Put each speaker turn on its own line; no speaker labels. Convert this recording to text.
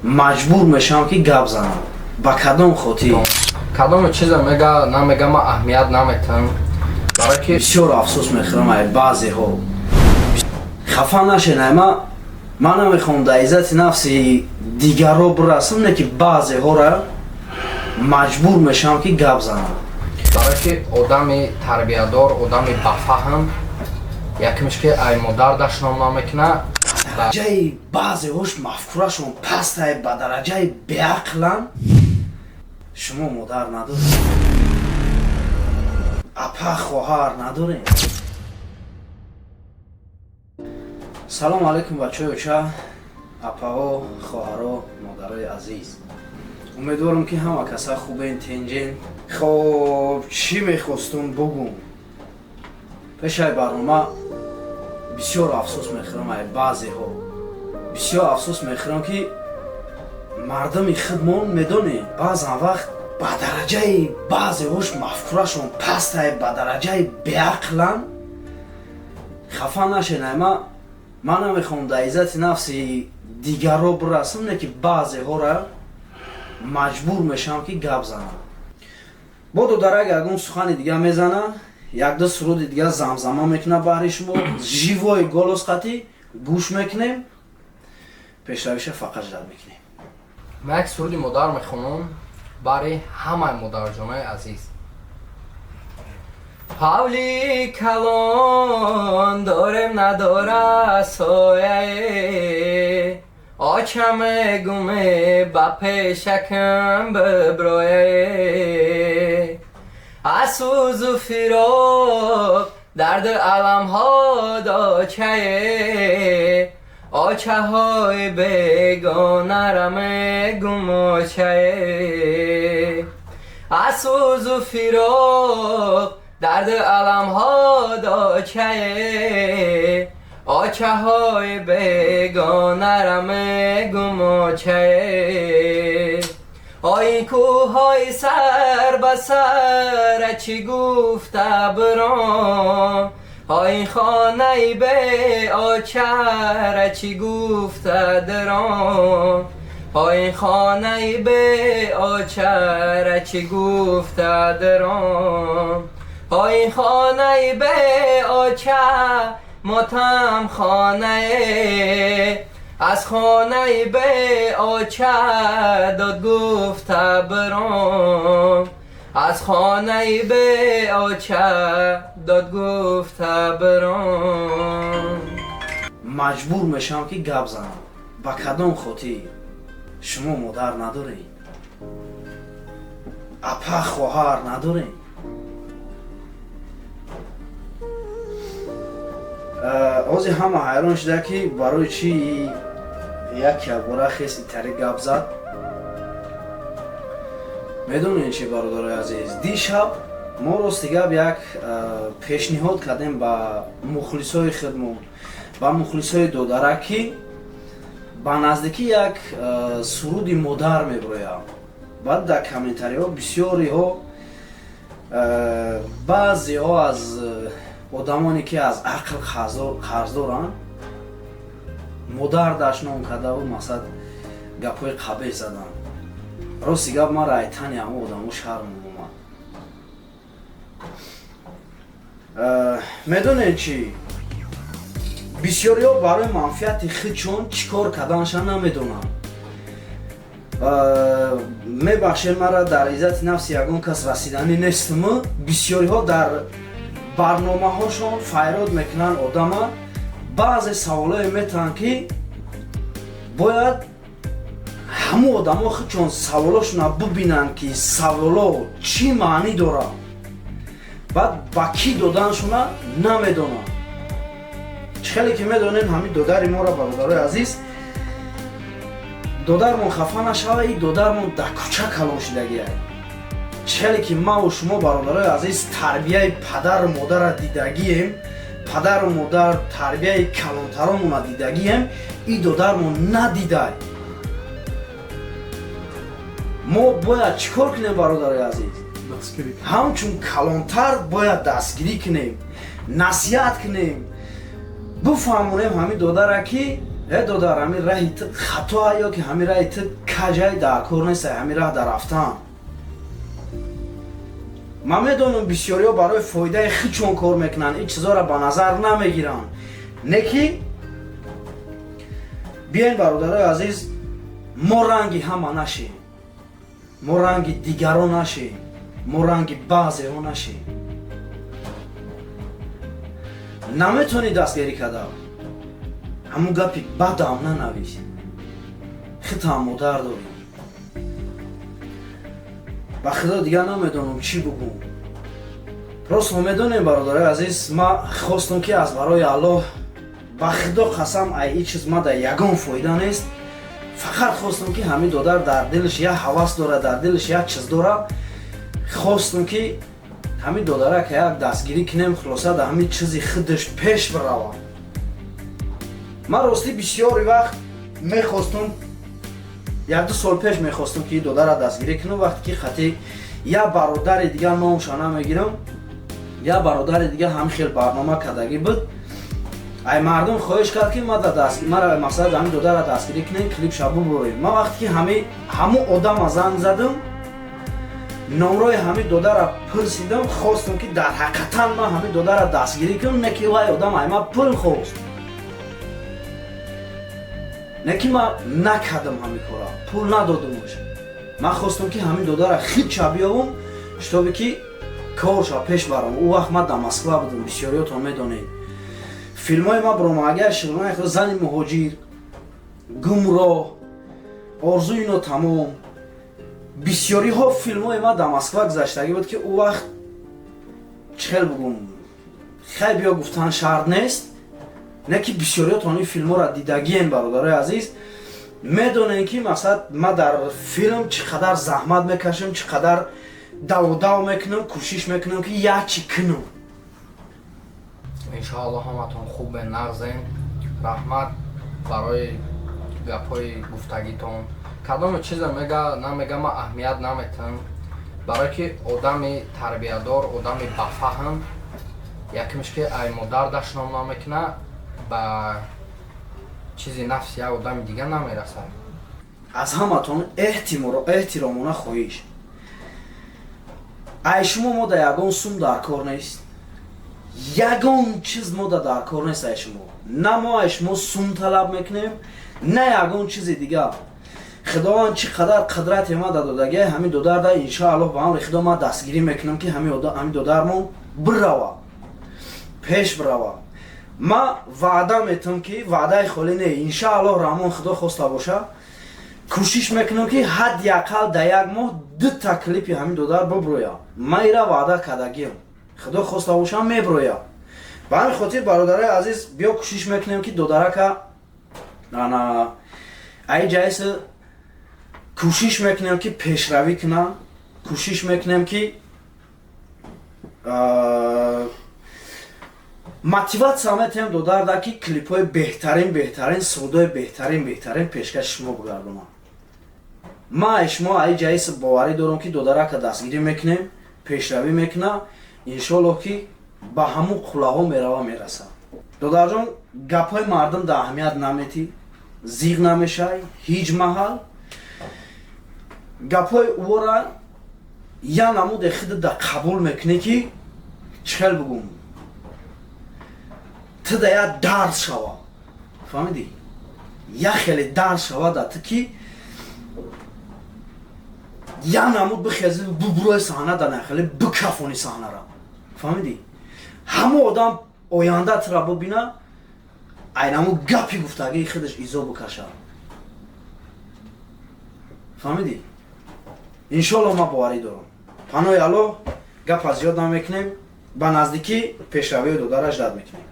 Маҷбур мешавам, ки гап занам. Ба кадом хотир?
Кадоме чиза мега, намега, ма аҳамият наметам, барое ки
Бисёр афсӯс мехӯрам ай баъзеҳо. Хафа нашен, ай ма ман намехоҳам дар иззати нафси дигарро бирасам, не ки баъзеҳора маҷбур мешавам, ки гап занам.
Барое ки одами тарбиядор, одами бафаҳм, якмиш ки ай модар дашном намекуна.
Дараҷаи баъзеҳош мафкурашон пастай, ба дараҷаи беақлан. Шумо модар надоред, апа, хоҳар надорем. Салому алайкум, бачаҳои оча, апаҳо, хоҳаро, модарои азиз. Умедворам, ки ҳама каса хубен, тенҷен. Хоб, чӣ мехостум бугум пешаи барнома? Бисёр афсӯс мехӯрам ай баъзеҳо, бисёр афсӯс мехӯрам, ки мардуми худмон, медонед, баъзан вақт ба дараҷаи баъзеҳош мафкурашон пастай, ба дараҷаи беақлан. Хафа нашен, ай ма ман намехоҳам дар иззати нафси дигарро бирасам, не ки баъзеҳора маҷбур мешавам, ки гап занам. Бо додарак ягон сухани дига мезана, якду суруди дига замзама мекуна, баҳри шумо живой голос қатӣ гӯш мекунем. Пешравиша фақат ждать мекунем.
Ман як суруди модар мехонам барои ҳамаи модарҷонои азиз. Ҳавли калон дорем, надора сояе, оча мегуме, ба пешакам биброяе. Асӯзу фироқ, дарду аламҳо дочае, очаҳои бегонара мегум очае. Асӯзу фироқ, дарду аламҳо дочае, очаҳои бегонара мегум очае. Ой, кӯҳҳои сар ба сара чӣ гуфта биром, ой, хонаи бе очара чӣ гуфта диром, ой, хонаи бе очара чӣ гуфта диром, ой, хонаи бе оча мотам хонае, аз хонаи бе оча дод гуфта биром, аз хонаи бе оча дод гуфта биром.
Маҷбур мешавам, ки гап занам. Ба кадом хотир? Шумо модар надоред, апа, хоҳар надоред. Ҳозир ҳама ҳайрон шуда, ки барои чӣ як якбора хес итари гап зад. Медонед чи, бародарои азиз, дишаб мо, рости гап, як пешниҳод кардем ба мухлисои худмон, ба мухлисои додарак, ки ба наздикӣ як суруди модар меброяд. Баъд дар комментариҳо бисёриҳо, баъзеҳо аз одамоне, ки аз ақл қарздоранд, модар дашном кардаву, мақсад, гапҳои қабеҳ заданд. Рости гап, ман райтани ҳамо одамо шарм омад. Медонед чӣ, бисёриҳо барои манфиати худшон чӣ кор карданаша намедонанд. Мебахшед мара, дар иззати нафси ягон кас расиданӣ нестм. Бисёриҳо дар барномаҳошон файрод мекунанд одама, баъзе саволое метаванд, ки бояд ҳамун одамо худшон саволошона бубинанд, ки саволо чӣ маънӣ дорад, баъд ба кӣ доданшона намедонанд. Чӣ хеле ки медонем, ҳамин додари моро, бародарои азиз, додармон хафа нашава, и додармон дар кӯча калон шидагиа. Чӣ хеле ки маву шумо, бародарои азиз, тарбияи падару модара дидагием, падару модар тарбияи калонтаромона дидагием, и додармон надидай. Мо бояд чӣ кор кунем, бародарои азиз? Ҳамчун калонтар бояд дастгирӣ кунем, насиҳат кунем, бифаҳмонем ҳамин додара, ки Э, додар, ҳамин раҳи ту хатоа ё ки ҳамин раҳи ту каҷай, дар кор нестай ҳамин раҳ дар рафтан. Ман медонам, бисёриҳо барои фоидаи худшон кор мекунанд, ин чизҳоро ба назар намегиранд. Не ки биёен, бародарои азиз, мо ранги ҳама нашем, мо ранги дигаро нашем, мо ранги баъзеҳо нашем. Наметавонӣ дастгирӣ карда, ҳамун гапи бадам нанавис, хитам модар дорӣ. Ба худо, дигар намедонам, чӣ бугум. Просто медонем, бародарои азиз, ма хостам, ки аз барои Аллоҳ, ба худо қасам, ай ин чиз ма да ягон фоида нест. Фақат хостам, ки ҳамин додар дар дилаш як ҳавас дора, дар дилаш як чиз дора. Хостам, ки ҳамин додарака як дастгирӣ кунем, хулоса, дар ҳамин чизи худаш пеш бирава. Ман ростӣ бисёри вақт мехостум, 1-2 сол пеш мехостум, ки додара дастгирӣ кунам, вақте ки хати як бародари дигар, номша намегирам, як бародари дигар ҳамин хел барнома кардагӣ буд. Ай мардум хоҳиш кард, ки мара мақсад ҳамин додара дастгирӣ кунем, клипша бубурем. Ман вақте ки ҳамун одама занг задам, номрои ҳамин додара пурсидам, хостам, ки дар ҳақиқатан ман ҳамин додара дастгирӣ кунам. Не ки вай одам ай ман пул хост, не ки ман накардам ҳамин кора, пул надодамуш. Ман хостам, ки ҳамин додара хича биёвам, чтобы ки корша пеш барам. Ӯ вақт ман дар Москва будам, бисёриётон медонед. Филмҳои ма биромагар ширмаи зани муҳоҷир, гумроҳ, орзуи нотамом, бисёриҳо филмҳои ма дар Москва гузаштагӣ буд, ки ӯ вақт чӣ хел бугум, хай, биё, гуфтан шарт нест. Не ки бисёриётон ин филмҳоро дидагиен, бародарои азиз, медонем, ки мақсад ма дар филм чӣ қадар заҳмат мекашам, чӣ қадар даводав мекунам, кӯшиш мекунам, ки як чӣ кунам.
Иншоалло, ҳаматон хубе, нағзем. Раҳмат барои гапҳои гуфтагитон. Кадоме чизе мега, намега, ман аҳамият наметам, барое ки одами тарбиядор, одами бафаҳм, якмиш ки ай модар дашном намекуна, ба чизи нафси як одами дига намерасад.
Аз ҳаматон эҳтиромона хоҳиш: ай шумо мо да ягон сум дар кор нест, ягон чиз мо да дар кор нест. Ай шумо на мо ай шумо сум талаб мекунем, на ягон чизи дигар. Худованд чӣ қадар қудрате ма да додагия, ҳамин додарда, иншоаллоҳ, ба амри Худо, ман дастгирӣ мекунам, ки ҳамин додармон бирава, пеш бирава. Ма ваъда метам, ки ваъдаи холӣ не, иншоаллоҳ раҳмон, Худо хоста боша, кӯшиш мекунам, ки ҳадди ақал дар як моҳ дута клипи ҳамин додар биброя. Ман ира ваъда кардагиам, Худо хоста боша, меброя. Ба ҳамин хотир, бародарои азиз, биё, кӯшиш мекунем, ки додарака ана аи ҷайси кӯшиш мекунем, ки пешравӣ кунам, кӯшиш мекунем, ки мотиватсия метиҳем додарда, ки клипҳои беҳтарин, беҳтарин, сурудҳои беҳтарин, беҳтарин пешкаши шумо бигардонам. Ман ай шумо аи ҷайси боварӣ дорам, ки додарака дастгирӣ мекунем, пешравӣ мекуна, иншоаллоҳ, ки ба ҳамун қуллаҳо мерава, мераса. Додарҷон, гапҳои мардум да аҳамият наметӣ, зиғ намешай ҳеҷ маҳал. Гапҳои ӯра я намуде худда қабул мекунӣ, ки чӣ хел бугум, ту да як дарс шава, фаҳмидӣ? Як хеле дарс шава да ту, ки я намуд бихези, бубурои саҳна да нахеле бикафони саҳнара, фаҳмидӣ? Ҳамон одам оянда тура бубина, айнаму гапи гуфтагии худаш изо бикаша, фаҳмидӣ? Иншоалло, ман боварӣ дорам. Панои Аллоҳ, гапа зиёд намекунем, ба наздикӣ пешравиҳои додараш рад мекунем.